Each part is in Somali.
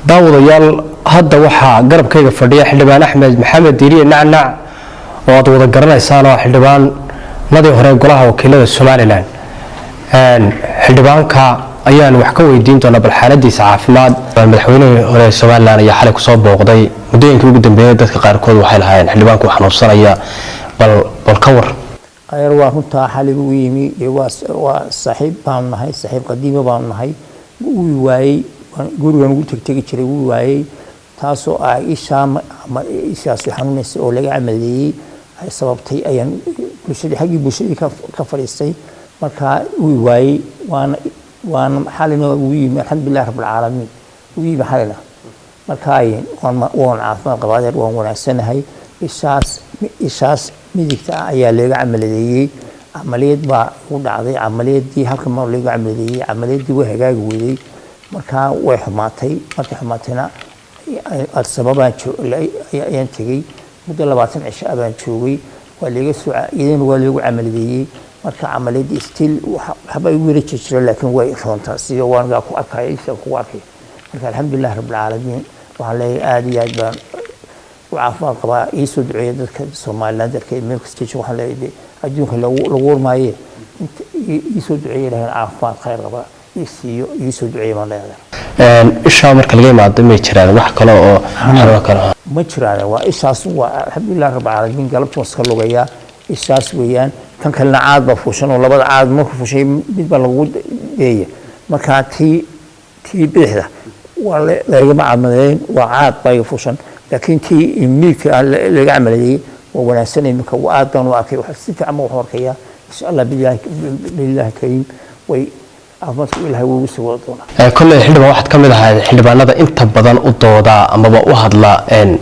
Daawadayaal, hadda waxaa garabkayga fadhiya Xildhibaan Axmed Maxamed Diiriye Nacnac oo aad wada garanaysaan, oo xildhibaanadii hore Golaha Wakiilada Somaliland. Xildhibaanka ayaan wax ka weydiin doonaa bal xaaladiisa caafimaad. Madaxweynihii hore Somaliland ayaa xalay kusoo booqday. Muddooyinkii ugu dambeeyay dadka qaarkood waxay lahaayeen xildhibaanku xanuunsanaya. Bal ka war. Adeer, waa runtaa, xalay buu yimi. Dee waa saaxiib baanu nahay, saaxiib qadiimo baanu nahay. Wuu waayey, gurigan ugu tegtegi jiray, wuu waayey, taasoo ah ishaa ama ishaasi xanuunaysa oo laga camaleeyey ay sababtay. Ayaan bulshadii, xaggii bulshadii ka fadhiistay. Marka wuu waayey, waana xalina wuu yimi. Alxamdulilah rabbilcaalamiin, wuu yimi xalina. Marka waan caafimaad qabaa, adeer, waan wanaagsanahay. Ishaas midigta ah ayaa laga camaladeeyey. Camaliyad baa igu dhacday. Camaliyadii halka mar laga camaladeeyey, camaliyadii way hagaagi weyday. Markaa way xumaatay. Markay xumaatayna Addis Ababaan ayaan tegey. Muddo 20 cisho ah baan joogay. Waa laga soo, iyadana waa lagu camaladeeyey. Marka camaliyadii still waxba igu yara jirjira, laakiin way roontaa sida waanigaa ku arkaya, isha kugu arkaya. Marka alxamdulilah rabbilcaalamiin, waxaan leeyahay aada iyo aad baan u caafimaad qabaa. Ii soo duceeya dadka Somaliland, dadka meel kasta jooga. Waxaan leeyahay adduunka lagu warmaaye, inta ii soo duceeya, Ilahay caafimaad khayr qaba ii siiyo. Ii soo duceeya baan leeyahay. Ishaa marka laga imaado, may jiraan wax kale oo xanuun kale? Ma jiraan, waa ishaas. Waa alxamdulilah rabbilcaalamiin. Galabta waan iska lugayaa. Ishaas weeyaan. Tan kalena caad baa fuushan oo labada caad marka fuushay mid baa lagu deeya. Marka tii bidixda waa lagama camaleyn, waa caad baa iga fuushan, laakiin tii midigta laga camaleeyey waa wanaagsan. Iminka aad baan u arkay, si fiican baan wax u arkayaa, insha Allah. Billahi kariim, way caafimaadku Ilahay wuu igu sii wada doonaa. Kolley xildhibaan, waxaad ka mid ahayd xildhibaanada inta badan u dooda amaba u hadla aan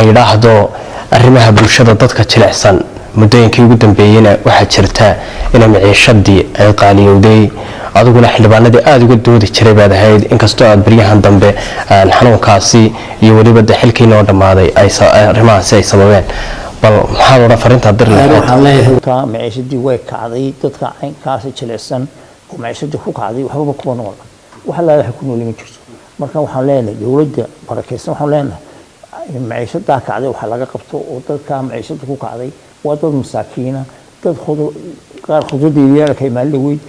yidhaahdo arrimaha bulshada, dadka jilicsan. Muddooyinkii ugu dambeeyeyna waxaa jirta inay maciishadii ay qaaliyowday. Adiguna xildhibaanadii aada uga doodi jiray baad ahayd, inkastoo aad baryahan dambe xanuunkaasi iyo weliba de xilkii noo dhammaaday arrimahaasi ay sababeen. Bal maxaad odhan, fariintaad diri lahayd? Waxaan leeyahay taa maciishadii way kacday. Dadka caynkaasi jilicsan oo maciishadii ku kacday waxbaba kuma nool, wax allaala waxay ku nooli ma jirto. Marka waxaan leenahay dowladda barakeysan, waxaan leenahay maciishadaa kacday waxa laga qabto, oo dadka maciishada ku kacday waa dad masaakiina, dad qaar khudradii maalin dhaweyd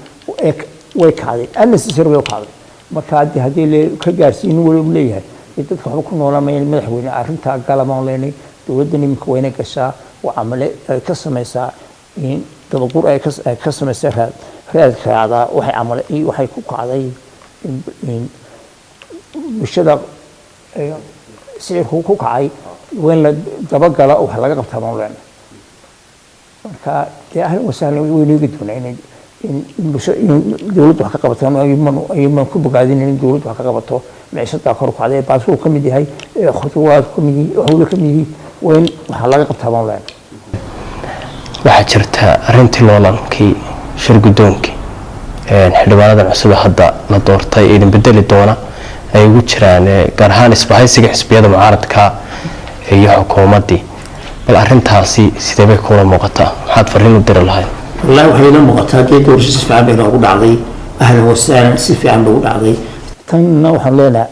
way kacday, unnecessary way u kacday. Marka haddii ka gaarsiin wali leeyahay dee dadka waxba ku noolamayeen. Madaxweyne, arrintaa galamaan leenay. Dowladdan iminka wayna gashaa oo camale ay ka samaysaa, in dabagur ay ka samaysaa, raad raacdaa waxay camale waxay ku kacday in bulshada sicirku ku kacay. Waa in la dabagala oo wax laga qabtaa baan leenahay. Marka dee ahlan wasahlan, waynu eegi doonaa inay in bulsho in dowladdu wax ka qabato. Ayuman ku bogaadin in dowladdu wax ka qabato maciishadaa kor u kacday, baasuu ka mid yahay, khudrawaad ka mid yihi, waxwala ka mid yihi. Waa in waxaa laga qabtaa baan leenahay. Waxaa jirta arrintii loolankii shir guddoonkii. Xildhibaanadan cusub ee hadda la doortay idin bedeli doona ay ugu jiraan, gaar ahaan isbahaysiga xisbiyada mucaaradka iyo xukuumaddii. Bal arrintaasi sidee bay kuula muuqataa? Maxaad fariin u diri lahayd? Wallahi waxay ila muuqataa dee doorasho si fiican bay noogu dhacday. Ahlan wasahlan, si fiican bay u dhacday. Tanna waxaan leenahay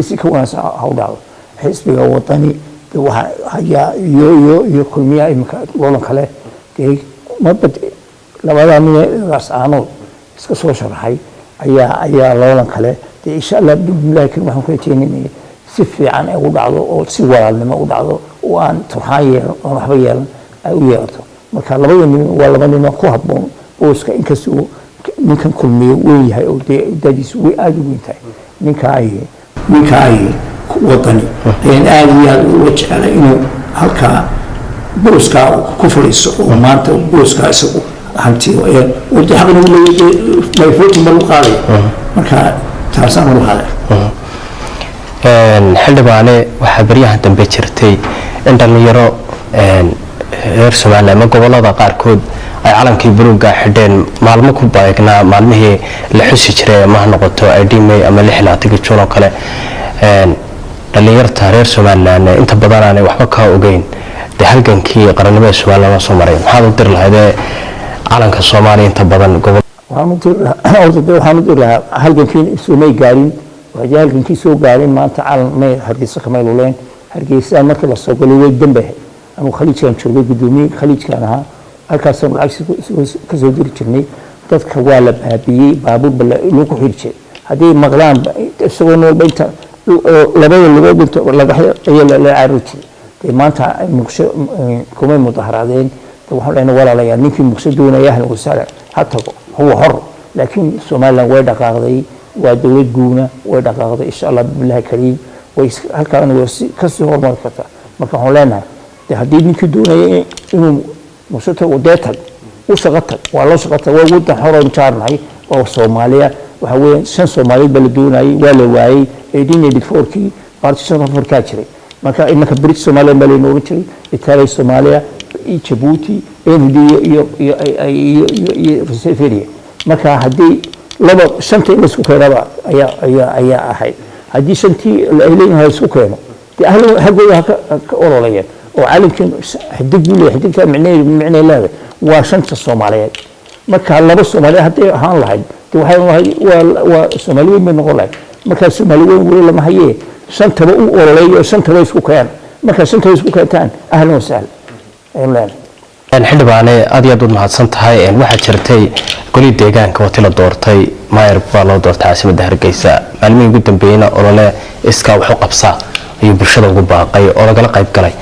si ka wanaagsan ha u dhacdo. Xisbiga Wadani dee waxa hayaa iyo Kulmiyaha iminka loolan kale. Dee maba labadaa nin Laascaanood iska soo sharaxay ayaa loolan kale. Dee insha Allah bismillahi karim, waxaan ku rajeynayna si fiican ay u dhacdo oo si walaalnimo u dhacdo oo aan turxaan yeelan oon waxba yeelan ay u yeelato. Marka labada nin waa laba nin oo ku habboon booska, inkastoo ninkan Kulmiye weyn yahay oo dee dadiisu way aada u weyn tahay. Ninka ay Wadani ayaan aada iyo aada uga jecelay inuu halkaa booskaa ku fadhiiso oo maanta booskaa isagu hantiyo oo dee xaq nagu leeyahay, by voting ba lagu qaadaya. Marka taasaan ugu hadlay. Xildhibaane, waxaa baryahan dambe jirtay in dhallinyaro reer Somaliland ama gobolada qaarkood ay calankii buluugga xidheen maalmo ku beegnaa maalmihii la xusi jiray, ama ha noqoto 8 May ama 26-ka Juun oo kale. Dhallinyarta reer Somaliland inta badan aanay waxba ka ogeyn dee halgankii qarannimada Somaliland loo soo maray. Maxaad u diri lahaydee calanka Soomaaliya inta badan gobol? Waxaan u diri lahaa, horta dee waxaan u diri lahaa halgankii isumay gaarin. Haddii halgankii soo gaarin, maanta calan may Hargeysa kamay luleen. Hargeysa markii la soo galay way dambe. Anu Khaliijkaan joogay, guddoomiye Khaliijkaan ahaa, halkaasaan lacag kasoo diri jirnay. Dadka waa la baabiyey, baabuurba lagu xiri jiray. Hadday maqlaan isagoo noolba, inta labada lugood inta lagaxyo ayaa la carari jiray. Dee maanta Muqdisho kumay mudaharaadeen. Waxaan leenahay, walaalayaal, ninkii Muqdisho doonaya, ahlan wasahlan, ha tago, huwa xor. Laakiin Somaliland way dhaqaaqday, waa dowlad guuna, way dhaqaaqday. Insha Allah billahi kariim, way halkaana way kasii horumari kartaa. Marka waxaan leenahay, de haddii ninkii doonaya inuu Muqdisho tago, dee tag, u shaqo tag, waa loo shaqo tag. Waa wadan xoroon jaarnahay oo Soomaaliya. Waxa weeyaan shan Soomaaliyeed baa la doonayay, waa la waayey. 1884kii partition of Africa jiray. Marka imanka British Somalia baa layna oran jiray, Italia Soomaaliya, Djibouti, NFD iyo Eritrea. Marka haddii laba shanta in laisku keenaba ayaa ahayd. Haddii shantii ay leeyihin la isku keeno, dee ahlu haggooda ha ka ololayeen oo calankan xidig buu leeyahay. Xidigtaa micnaheedu micnay leedahay waa shanta Soomaaliyeed. Marka laba Soomaaliyeed hadday ahaan lahayd, dee waxay lahayd waa Soomaali weyn bay noqon lahayd. Marka Soomaali weyn weli lama hayee, shantaba u ololeeyo, shantaba isku keen. Marka shantaba isku keentaan, ahlan wasahlan ayaan leenahay. Xildhibaane, aad iyo aad baad mahadsan tahay. Waxaa jirtay golihii deegaanka wati la doortay, maayar baa loo doortay caasimadda Hargeysa. Maalmihii ugu dambeeyeyna olole iskaa wax u qabsa ayuu bulshada ugu baaqay oo lagala qayb galay.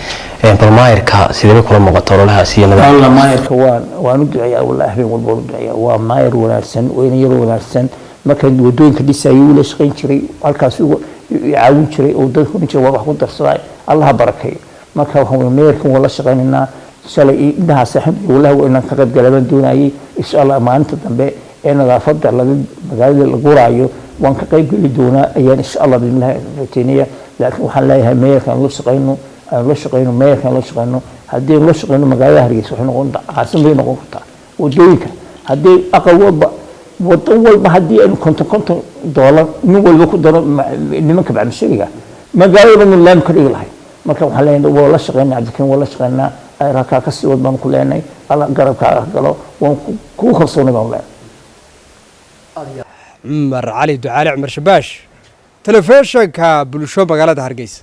Bal maayarka sidee bay kula muuqata ololahaas iyo nidaamka? Alla, maayarka waan u duceeyaa, wallahi habeen walba waan u duceeyaa. Waa maayar wanaagsan, weyna yaro wanaagsan. Marka wadooyinka dhisayay wuu la shaqayn jiray, halkaas ugu caawin jiray oo dadku oran jiray waa wax ku darsaday. Allaha barakeeyo. Marka waxaan wey, maayarkan waa la shaqaynaynaa. Shalay indhaha saaxiib, wallahi waa inaan ka qayb galay baan doonayay. Insha Allah maalinta dambe ee nadaafadda laga magaalada la guraayo waan ka qayb geli doonaa ayaan insha Allah bismillahi rajaynaya. Laakiin waxaan leeyahay, maayarkan la shaqayno, aan la shaqayno, maayarkan la shaqayno. Haddii la shaqayno, magaalada Hargeysa waxay noqon, caasim bay noqon kartaa. Wadooyinka haddii aqal walba, wado walba, haddii aynu 50 $50 nin walba ku daro, nimanka bacmishariga magaalada dhan laam ka dhigi lahay. Marka waxaan leenahay, waa la shaqaynaa Cabdikariim, waa la shaqaynaa. Halkaa ka sii wad baan ku leenahay. Alla garabkaaga galo, waan kugu kalsoonay baan leenahay. Cumar Cali Ducaale, Cumar Shabaash, telefishinka Bulsho, magaalada Hargeysa.